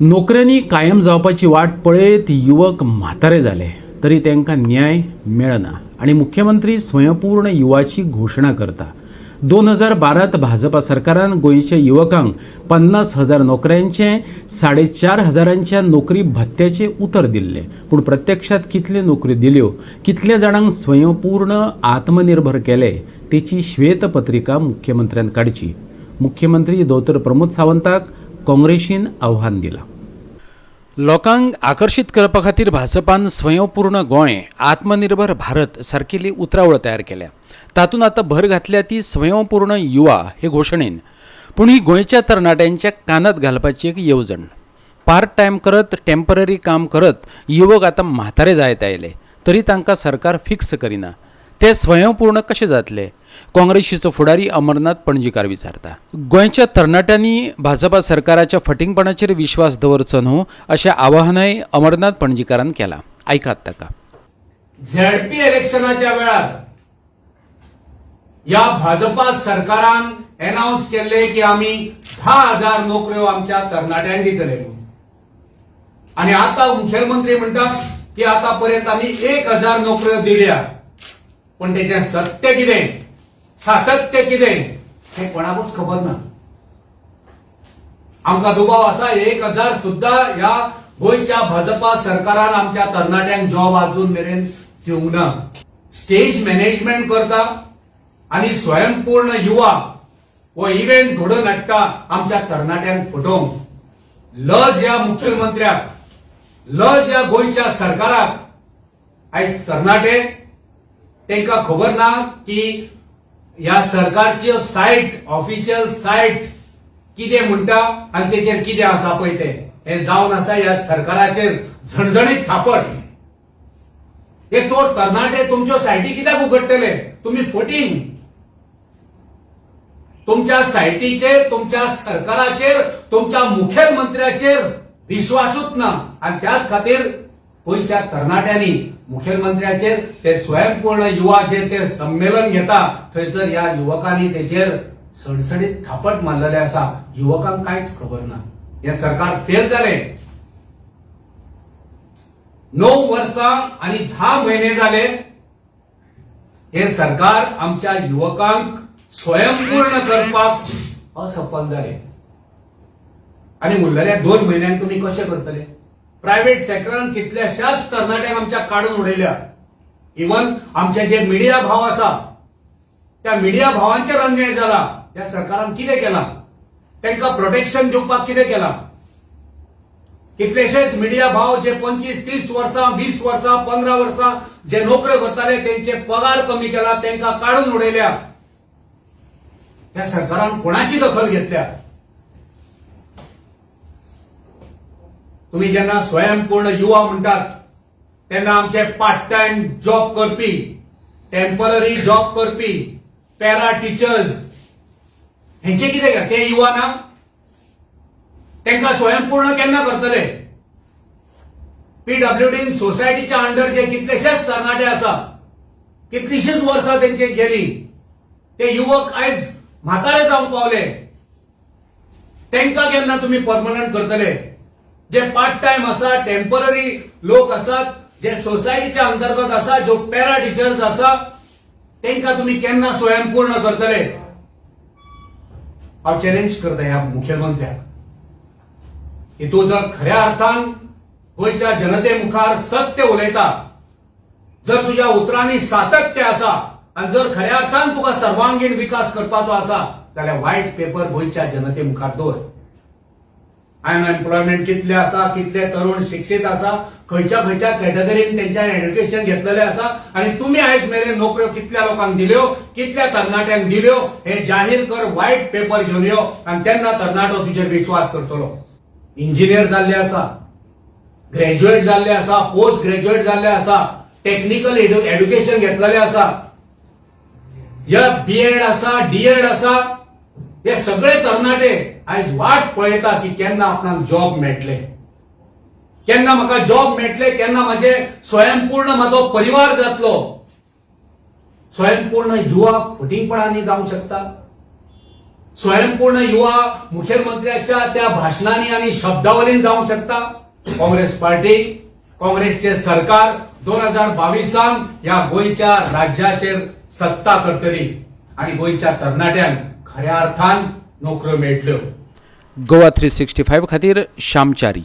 नोकऱ्यांनी कायम जावपाची वाट पळयत युवक म्हातारे जाले तरी तांकां न्याय मेळना आनी मुख्यमंत्री स्वयंपूर्ण युवाची घोशणा करता. 2012त भाजपा सरकारान गोंयच्या युवकांक 50,000 नोकऱ्यांचें, 4,500च्या नोकरी भत्त्याचें उतर दिल्लें, पूण प्रत्यक्षात कितल्यो नोकऱ्यो दिल्यो, कितल्या जाणांक स्वयंपूर्ण आत्मनिर्भर केले, तेची श्वेतपत्रिका मुख्यमंत्र्यान काडची. मुख्यमंत्री दोतोर प्रमोद सावंताक काँग्रेसीन आव्हान दिलां. लोकांक आकर्शीत करपा खातीर भाजपान स्वयंपूर्ण गोंय, आत्मनिर्भर भारत सारकेली उतरावळ तयार केल्या. तातूंत आतां भर घातल्या ती स्वयंपूर्ण युवा हे घोशणेन. पूण ही गोंयच्या तरणाट्यांच्या कानात घालपाची एक येवजण. पार्ट टायम करत, टेंपररी काम करत युवक आतां म्हातारे जायत आयले तरी तांकां सरकार फिक्स करिना. ते स्वयंपूर्ण कशे जातले? काँग्रेसीचो फुडारी अमरनाथ पणजीकार विचारता. गोंयच्या तरणाट्यांनी भाजपा सरकाराच्या फटींगपणाचेर विश्वास दवरचो न्हू अशें आवाहनय अमरनाथ पणजीकारान केलां. आयकात ताका. झेडपी इलेक्शनाच्या वेळार ह्या भाजपा सरकारान अनाऊन्स केल्ले की आमी 10,000 नोकऱ्यो आमच्या तरणाट्यांक दितले म्हणून. आनी आतां मुखेलमंत्री म्हणटा की आतां पर्यंत आमी 1000 नोकऱ्यो दिल्या. पण तेचें सत्य कितें, सातत्य कितें, हें कोणाकूच खबर ना. आमकां दुबाव आसा, 1000 सुद्दां ह्या गोंयच्या भाजपा सरकारान आमच्या तरणाट्यांक जॉब अजून मेरेन दिवंक ना. स्टेज मॅनेजमेंट करता आनी स्वयंपूर्ण युवा हो इव्हेंट घडोवन हाडटा आमच्या तरणाट्यांक फटोवंक. लज ह्या मुख्यमंत्र्याक, लज ह्या गोंयच्या सरकाराक. आयज तरणाटे, तांकां खबर ना की ह्या सरकारची सायट, ऑफिशियल सायट कितें म्हणटा आनी तेचेर कितें आसा पळय तें. हें जावन आसा ह्या सरकाराचेर झणझणीत थापट. हे तो तरणाटे तुमच्यो सायटी कित्याक उगडटले? तुमी फटींग. तुमच्या सायटीचेर, तुमच्या सरकाराचेर, तुमच्या मुखेलमंत्र्याचेर विश्वासूच ना. आनी त्याच खातीर गोंयच्या तरणाट्यांनी मुखेलमंत्र्याचेर, ते स्वयंपूर्ण युवा जे ते संमेलन घेता थंयसर ह्या युवकांनी तेचेर सणसणीत थापट मारलेले आसा. युवकांक कांयच खबर ना. हें सरकार फेल जालें. 9 वर्सां आनी 10 म्हयने जाले, हे सरकार आमच्या युवकांक स्वयंपूर्ण करपाक असफल जाले. आनी उरलेल्या 2 म्हयन्यांक तुमी कशें करतले? प्रायव्हेट सेक्टरान कितल्याशाच तरणाट्यांक आमच्या काडून उडयल्या. इवन आमचे जे मिडिया भाव आसा, त्या मिडिया भावांचेर अन्याय जाला. ह्या सरकारान कितें केलां? तांकां प्रोटेक्शन दिवपाक कितें केलां? कितलेशेच मिडिया भाव जे 25 30 वर्सां, 20 वर्सां, 15 वर्सां जे नोकऱ्यो करताले, तेंचे पगार कमी केला, तांकां काडून उडयल्या. ह्या सरकारान कोणाची दखल घेतल्या? तुम्ही जेन्ना स्वयंपूर्ण युवा म्हणटात तेन्ना आमचे पार्ट टायम जॉब करपी, टेम्पररी जॉब करपी, पॅरा टिचर्स हेंचे कितें? ते युवा ना? तांकां स्वयंपूर्ण केन्ना करतले? पीडब्ल्यूडीन सोसायटीच्या अंडर जे कितलेशेच तरणाटे आसा, कितलीशीच वर्सां तेंची गेली, ते युवक आयज म्हातारे जावंक पावले, तांकां केन्ना तुमी परमनंट करतले? जे पार्ट टायम आसा, टेम्पररी लोक आसात, जे सोसायटीच्या अंतर्गत आसा, ज्यो पॅरा टिचर्स आसा, तांकां तुमी केन्ना स्वयंपूर्ण करतले? हांव चॅलेंज करता ह्या मुखेलमंत्र्याक की तूं जर खऱ्या अर्थान गोंयच्या जनते मुखार सत्य उलयता, जर तुज्या उतरांनी सातत्य आसा आनी जर खऱ्या अर्थान तुका सर्वांगीण विकास करपाचो आसा जाल्यार व्हायट पेपर गोंयच्या जनते मुखार दवर. अनएम्प्लॉयमेंट कितले आसा, कितले तरुण शिक्षीत आसा, खंयच्या खंयच्या कॅटेगरीन तेंच्यानी एड्युकेशन घेतलेले आसा आनी तुमी आयज मेरेन नोकऱ्यो कितल्या लोकांक दिल्यो, कितल्या तरणाट्यांक दिल्यो, हे जाहीर कर. व्हायट पेपर घेवन यो आनी तेन्ना तरणाटो तुजेर विश्वास करतलो. इंजिनियर जाल्ले आसा, ग्रॅज्युएट जाल्ले आसा, पोस्ट ग्रॅज्युएट जाल्ले आसा, टेक्निकल एड्युकेशन घेतलेले आसा, या बीएड आसा, डीएड आसा, हे सगळे तरणाटे आयज वाट पळयता की केन्ना आपणाक जॉब मेळटले, केन्ना म्हाका जॉब मेळटले, केन्ना म्हाजे स्वयंपूर्ण म्हाजो परिवार जातलो. स्वयंपूर्ण युवा फटींगपणांनी जावंक शकता? स्वयंपूर्ण युवा मुखेलमंत्र्याच्या त्या भाशणांनी आनी शब्दावलीन जावंक शकता? काँग्रेस पार्टी, काँग्रेसचे सरकार 2022 ह्या गोंयच्या राज्याचेर सत्ता करतली आनी गोंयच्या तरणाट्यांक खऱ्या अर्थान नोकऱ्यो मेळटल्यो. गोवा 365 खातीर श्यामचारी.